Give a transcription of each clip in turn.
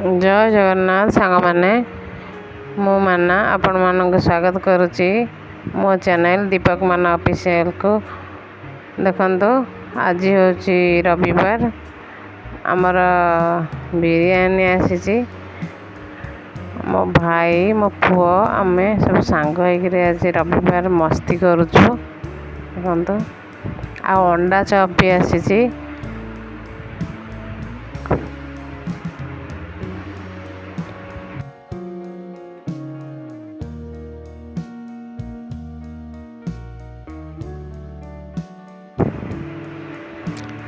ଜୟ ଜଗନ୍ନାଥ ସାଙ୍ଗମାନେ, ମୁଁ ମାନା ଆପଣମାନଙ୍କୁ ସ୍ୱାଗତ କରୁଛି ମୋ ଚ୍ୟାନେଲ୍ ଦୀପକ ମାନା ଅଫିସିଆଲକୁ। ଦେଖନ୍ତୁ, ଆଜି ହେଉଛି ରବିବାର, ଆମର ବିରିୟାନୀ ଆସିଛି। ମୋ ଭାଇ, ମୋ ପୁଅ, ଆମେ ସବୁ ସାଙ୍ଗ ହେଇକିରି ଆଜି ରବିବାର ମସ୍ତି କରୁଛୁ। ଦେଖନ୍ତୁ, ଆଉ ଅଣ୍ଡା ଚପ୍ ବି ଆସିଛି।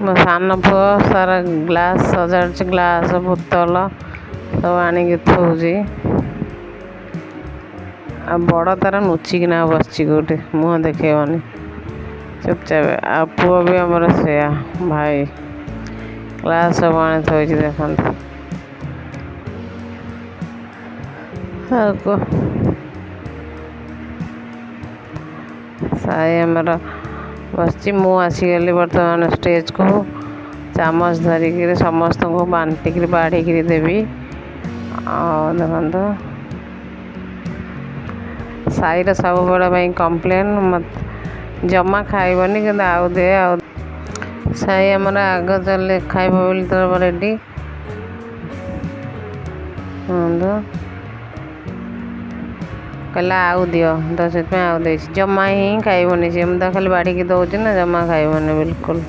ମୋ ସାନ ପୁଅ ସାରା ଗ୍ଲାସ୍ ସଜାଡ଼ୁଛି, ଗ୍ଲାସ୍ ବୋତଲ ସବୁ ଆଣିକି ଥୋଉଛି। ଆଉ ବଡ଼ ତାର ନୁଚିକିନା ବସିଛି କେଉଁଠି, ମୁହଁ ଦେଖେଇବନି, ଚୁପଚାପ। ଆଉ ପୁଅ ବି ଆମର ସେୟା, ଭାଇ ଗ୍ଲାସ୍ ସବୁ ଆଣି ଥୋଇଛି। ଦେଖନ୍ତୁ, ଆଉ ସାଇ ଆମର ବସିଛି। ମୁଁ ଆସିଗଲି ବର୍ତ୍ତମାନ ଷ୍ଟେଜ୍କୁ, ଚାମଚ ଧରିକିରି ସମସ୍ତଙ୍କୁ ବାଣ୍ଟିକିରି ବାଢ଼ିକିରି ଦେବି। ଆଉ ଦେଖନ୍ତୁ, ସାଇର ସବୁବେଳେ ପାଇଁ କମ୍ପ୍ଲେନ୍, ମୋତେ ଜମା ଖାଇବନି, କିନ୍ତୁ ଆଉ ଦେ ଆଉ। ସାଇ ଆମର ଆଗ ଚାଲେ ଖାଇବ ବୋଲି ତ ରେଡ଼ି। କୁହନ୍ତୁ, କହିଲା ଆଉ ଦିଅ, ତ ସେଥିପାଇଁ ଆଉ ଦେଇଛି। ଜମା ହିଁ ଖାଇବନି ସିଏ, ମୁଁ ତାକୁ ଖାଲି ବାଢ଼ିକି ଦେଉଛି ନା, ଜମା ଖାଇବନି ବିଲକୁଲ।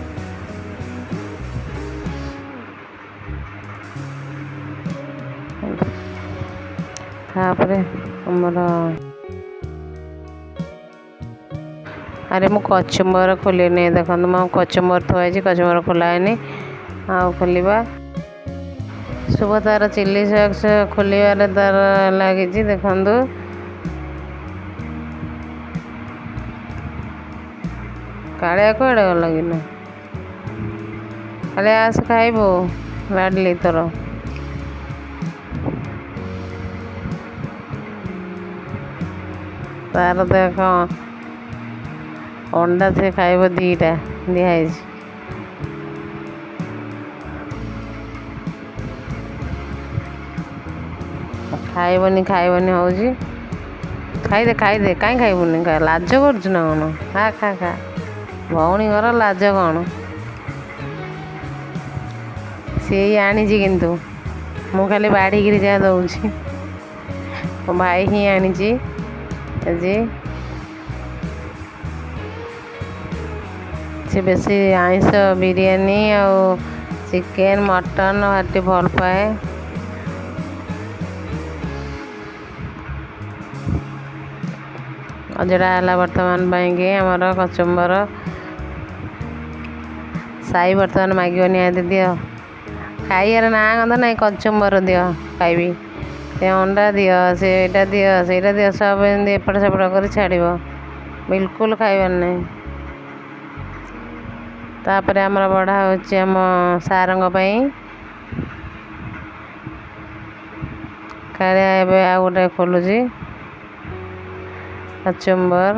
ତାପରେ ଆମର, ଆରେ ମୁଁ କଚୁମ୍ବର ଖୋଲିନି। ଦେଖନ୍ତୁ, ମୋ କଚୁମ୍ବର ଥୁଆ ହେଇଛି, କଚୁମ୍ବର ଖୋଲା ହେଇନି, ଆଉ ଖୋଲିବା। ଶୁଭ ତାର ଚିଲି ସକ୍ସ ଖୋଲିବାରେ ତାର ଲାଗିଛି। ଦେଖନ୍ତୁ, କାଳିଆ କୁଆଡ଼େ ଗଲା କିଲୋ? କାଳିଆ, ଆସ ଖାଇବୁ, ବାଡ଼ିଲି ତୋର। ତାର ଦେଖ, ଅଣ୍ଡା ସେ ଖାଇବ, 2ଟା ଦିଆହେଇଛି। ଖାଇବନି ଖାଇବନି ହେଉଛି। ଖାଇଦେ ଖାଇଦେ, କାହିଁ ଖାଇବୁନି? ଲାଜ କରୁଛୁ ନା କ'ଣ? ଖା ଖା ଖା, ଭଉଣୀ ଘର, ଲାଜ କ'ଣ? ସିଏ ଆଣିଛି, କିନ୍ତୁ ମୁଁ ଖାଲି ବାଢ଼ିକିରି ଯାହା ଦେଉଛି। ମୋ ଭାଇ ହିଁ ଆଣିଛି ଆଜି। ସେ ବେଶୀ ଆଇଁଷ, ବିରିୟାନୀ ଆଉ ଚିକେନ୍ ମଟନ୍ ଭାରି ଭଲ ପାଏ। ଅଜଡ଼ା ହେଲା ବର୍ତ୍ତମାନ ପାଇଁକି ଆମର କଚୁମ୍ବର। ସାଇ ବର୍ତ୍ତମାନ ମାଗିବ ନିହାତି, ଦିଅ। ଖାଇବାର ନାଁ ଗନ୍ଧ ନାହିଁ। କଚୁମ୍ବର ଦିଅ ଖାଇବି, ସେ ଅଣ୍ଡା ଦିଅ, ସେଇଟା ଦିଅ, ସେଇଟା ଦିଅ, ସବୁ ଏମିତି ଏପଟ ସେପଟ କରି ଛାଡ଼ିବ, ବିଲକୁଲ ଖାଇବାର ନାହିଁ। ତାପରେ ଆମର ବଢ଼ା ହେଉଛି ଆମ ସାରଙ୍କ ପାଇଁ। କାଳିଆ ଏବେ ଆଉ ଗୋଟେ ଖୋଲୁଛି କଚୁମ୍ବର।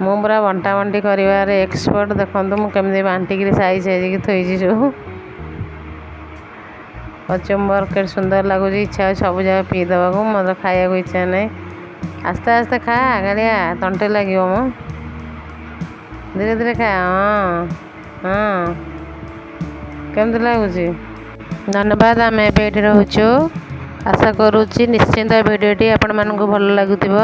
ମୁଁ ପୁରା ବଣ୍ଟା ବଣ୍ଟି କରିବାରେ ଏକ୍ସପର୍ଟ। ଦେଖନ୍ତୁ, ମୁଁ କେମିତି ବାଣ୍ଟିକିରି ସାଇଜ୍ ସାଇଜିକି ଥୋଇଛି ସବୁ। କଚୁମ୍ବର କେତେ ସୁନ୍ଦର ଲାଗୁଛି, ଇଚ୍ଛା ହେଉଛି ସବୁ ଯାକ ପିଇଦେବାକୁ, ମୋତେ ଖାଇବାକୁ ଇଚ୍ଛା ନାହିଁ। ଆସ୍ତେ ଆସ୍ତେ ଖା କାଳିଆ, ତଣ୍ଟି ଲାଗିବ ମ। ଧୀରେ ଧୀରେ ଖା। ହଁ ହଁ, କେମିତି ଲାଗୁଛି? ଧନ୍ୟବାଦ। ଆମେ ଏବେ ଏଇଠି ରହୁଛୁ। ଆଶା କରୁଛି ନିଶ୍ଚିନ୍ତ ଭିଡ଼ିଓଟି ଆପଣମାନଙ୍କୁ ଭଲ ଲାଗୁଥିବ।